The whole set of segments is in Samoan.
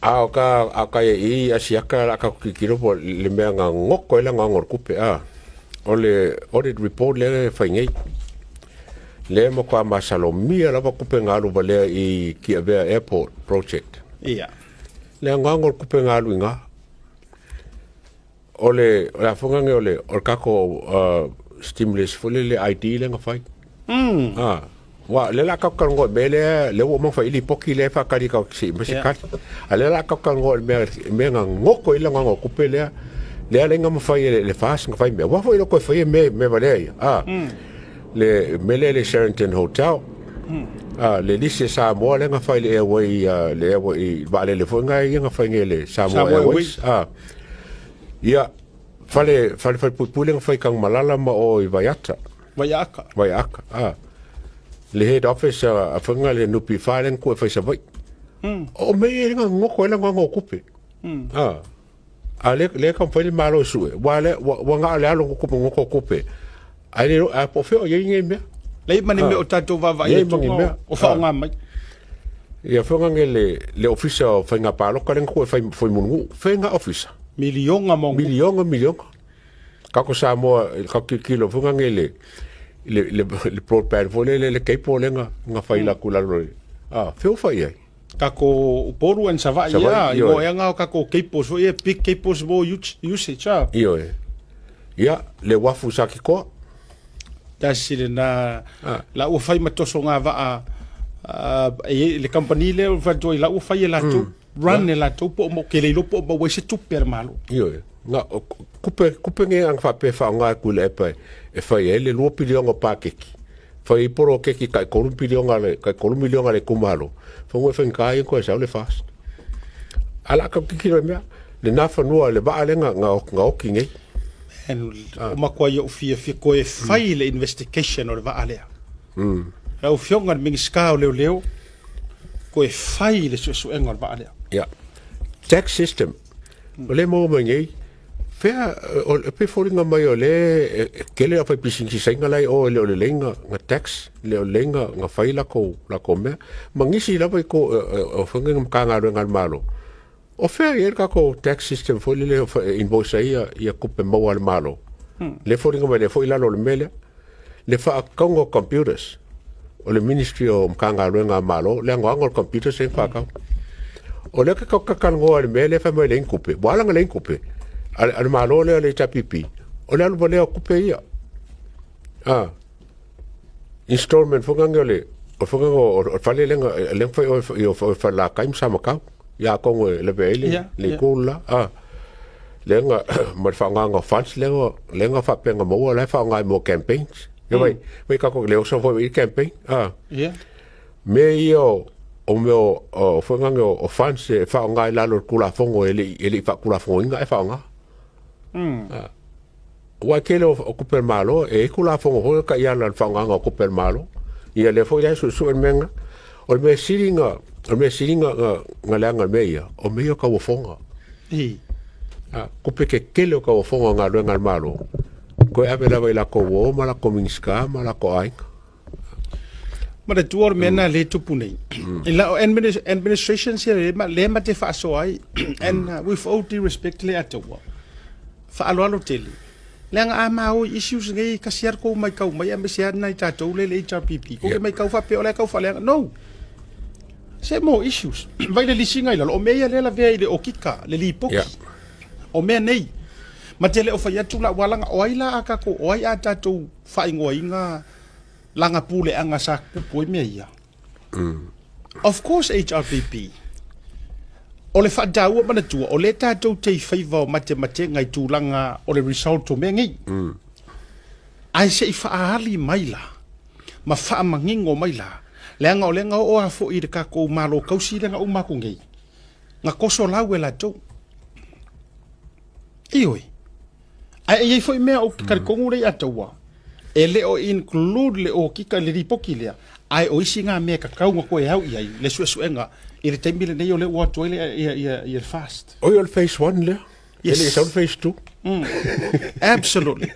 A o ka a ka i asiaka la ka kikilo po le mea nga ngoko e la nga ngor kupe a. O le audit report le fai nei. Le mo ka masalomia lava kupe nga alu valea i Kiavea Airport project. Ia. Le nga ngor kupe nga alu inga. O le o le afonga nge o le o le kako stimulus foi le ID le nga fai. Ah. Wa le la ka ka ngo me le le wo mo fa ili poki le fa kali ka si me se kali. A le la ka ka ngo me me nga ngoko ila nga ngo kupe le le le nga mo fai le le fas nga fai me. Wa fo ilo ko fai me me va le. Ah. Le me le le Sheraton Hotel. Ah le lise Samoa le nga fai le Airway le Airway va le le fo nga ia nga fai nge le Samoa Airways. Ah. Ia fale fale fale pupule nga fai kang malala ma o i Vaiata. Vaiaaka. Vaiaaka. Ah. Le head office a whanga le nupi wharen ko e whai sa vai. O me e nga ngoko e la nga ngoko kupe. Ah. A le le ka whai le malo sue. Wa le wa, wa nga le alo ngoko ngoko kupe. A le a po feo ye nge mea. Lei mani me o tātou vava i e tunga o whaonga mai. Ia whanga nge le le ofisa o whainga pāloka le ngoko e whai whai mungu. Whainga ofisa. Milionga mo. Milionga milionga. Kako Samoa ka kilo whanga nge le le le le broadband fo le le le keipo le nga nga whai la kula lo. Ah, feo whai ai. Kako Uporu and Savaii Savaii, ia, i ioe. mo ea o kako keipos fo ia, big keipos mo usage a. Ioe. Ia, le wafu sa ki koa. Tasi le na, la ua fai matoso ngā vaa, e le company le o whatua i la ua fai e latou, run e latou, po o mo ke leilo po o mo se tupe a le malo. Ioe. Nga, kupe, kupe nge ang whape wha ngā kule e pai, e whai e le lua pilionga pākeki. Whai i poro keki kai koru pilionga le, kai koru milionga le kumalo. Whango e whai kai ko e sau le fast. Ala ka kikiro e mea, le nā whanua le waa le nga, nga, nga oki ngei. En o makoa i o fia fia koe fai le investigation o le vaa lea. Lau fionga le Minista o Leo Leo, koe fai le suesuega o le vaa lea. Ia. Tax system. O le mo mai nei, fea, o le pe fōringa mai o le, e kele a whai pisingi sainga lai o le o le leinga nga tax, le o le leinga nga whai la ko, la ko mea. Ma ngisi lava i ko, o whanga nga mkanga roe ngā malo. O fea i ka ko tax system fo le le invoice ia ia kupe maua le malo. Le fōringa mai le fo i lalo le mele, le wha kaunga computers. O le Ministry o mkanga roe ngā malo, le ango ango computers e whakau. O le ka ka ngoa le mele fa mai le inkupe. Wala nga le inkupe. A le malo le le HPP. O le alu le kupe ia. Ah. Installment fo nga le o fo nga o fale le nga le fa o o o fa la kaim sa makau. Ya ko ngo le be le le ko la. Ah. Le nga ma fa nga nga funds le nga le nga fa pe nga mo la fa nga mo campaigns. Yo vai vai ka ko le o so fo i campaign. Ah. Me io o meo o whanganga o funds e whaonga i lalo kula fongo e le wha kula fongo inga e whaonga. Wa kele o kupe malo e kula fongo hoi ka ia la whaonga o kupe malo. Ia le foi lai su su menga. O me siringa, o me siringa nga leanga me ia, o me ia ka wafonga. Kupe ke kele o ka wafonga ngā luenga malo. Koe ave lava i la ko wo, ma la ko minska, ma la ko ainga. Ma le tua o le mea na le tupu nei. I la administration sia le ma le ma te whaaso ai, and with all due respect le atua. Whaaloalo tele. Le anga a mau issues ngai kasi ar ko mai kau mai a me se nei tātou le le HRPP. Ko ke mai kau whape o le kau whale anga. No. Se mo issues. Vai le lisinga i lalo. O mea ia le la vea i le okika, le lipoki. O mea nei. Ma te le o whai atu la walanga o ai la a kako, o ai a tātou whaingoa inga langa pule anga sa kupu e mea ia. Of course HRPP. O le whaataua mana tua, o le tātou te whaiva o mate mate ngai tūlanga o le result o mea ngai. Ai se i whaali mai la, ma whaamangingo mai la, le anga o le anga o a fo i le kako malo kausi le anga o mako ngai. Nga koso lau e la tau. Ioi. Ai e i fo i mea o karikongu rei ataua. E le o include le o kika le ripoki lea. Ai o isi ngā mea ka kaunga koe au i ai, le suesuenga, i le taimi le nei o le ua atu ai le ia le fast. O i o le phase 1 lea? Yes. E le sau le phase 2? Absolutely.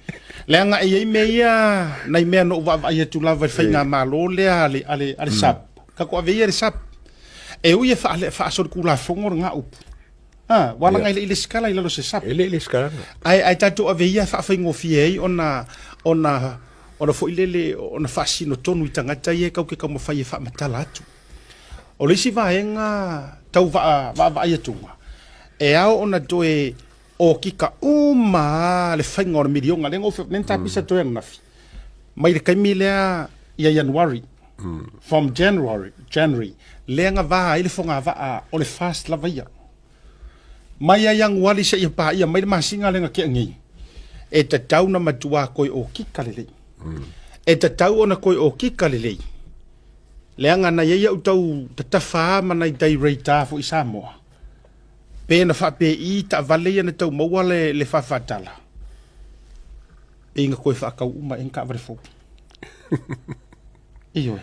Le anga e i mea ia, nai mea no ua vai atu lava i whai ngā malo lea a le sap. Ka ko ave ia le sap. E ui e faale faasolitulafono lena upu. A, ua laga e le i lesitala i lalo o se sap. E le i lesitalaina. Ae ae tatou ave ia e faafaigofie ai ona ona ona foi lele ona faasino tonu i tagata ia e kau ke taumafai e faamatala atu. O le isi vaega tau vaa vaavaai atuga, e ao ona toe okika uma lava le faiga o le miliona lea na ou lea na tapisa toe ananafi mai le taimi lea ia Ianuari from January January lea na va ai le fogavaa o le FAST lava ia. Mai ia Ianuari seia paia mai le masina lea na tea nei, e tatau ona matua toe okika lelei. E tatau ona toe okika lelei leaga na i ai au tau tatafa ma nai director foi i Samoa pe na faapei taavale ia na tau maua le, le faafaatala pe na toe faatau uma ea ni taavale fou. Ioe.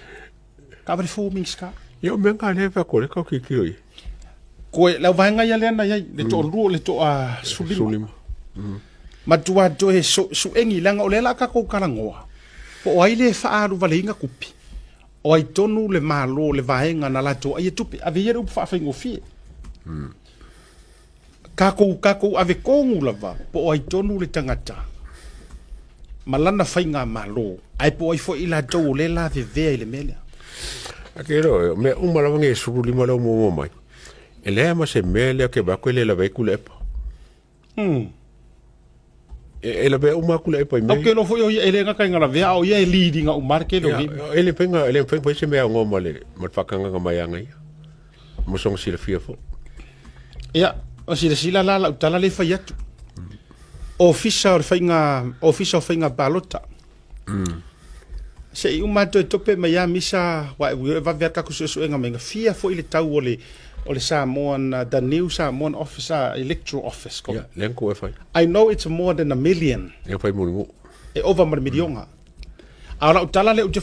Taavale fou Minista. Ia o mea na lea fai atu o lea tau tilotilo i ai. Koe, lau vaega ia lea na i ai, le toalua, le toa 15. Matua toe suegi, leaga o lea la tatou talanoa, po o ai le faaalu valeina tupe, o ai tonu le Malo, le vaega na latou aia tupe. Ave ia le upu faafaigofie. Tatou, tatou ave tonu lava, po o ai tonu le tagata ma lana faigamalo, ae po o ai foi i latou o lea e lavevea i le mea lea. A ke ro, mea uma lava nge 15 lea ua muamua mai. E leai ma se mea lea ke vaai atu e le lave ai Tuilaepa. E lavea uma atu Tuilaepa i mea. Ou te iloa foi o ia e le gata ina lavea, a o ia e lead ina uma le tele o nei mea. E le mafai ona, e le mafai ona fai se mea aoga ma le faatagaga mai ia ia. Ma soona silafia foi. Ia, o silasila la lau tala lea e fai atu. Ofisa o le faiga, Ofisa o Faiga Palota. Se i uma atu e tope mai lava misa, aua e ui e vave lava tatou suesuega mai, fia foi le tau o le o le Samoan, the new Samoan office, electoral office. Ia, lea na tuu e fai. I know it's more than a million. Lea fai mulimu. E ova ma le miliona. A o lau tala lea ou te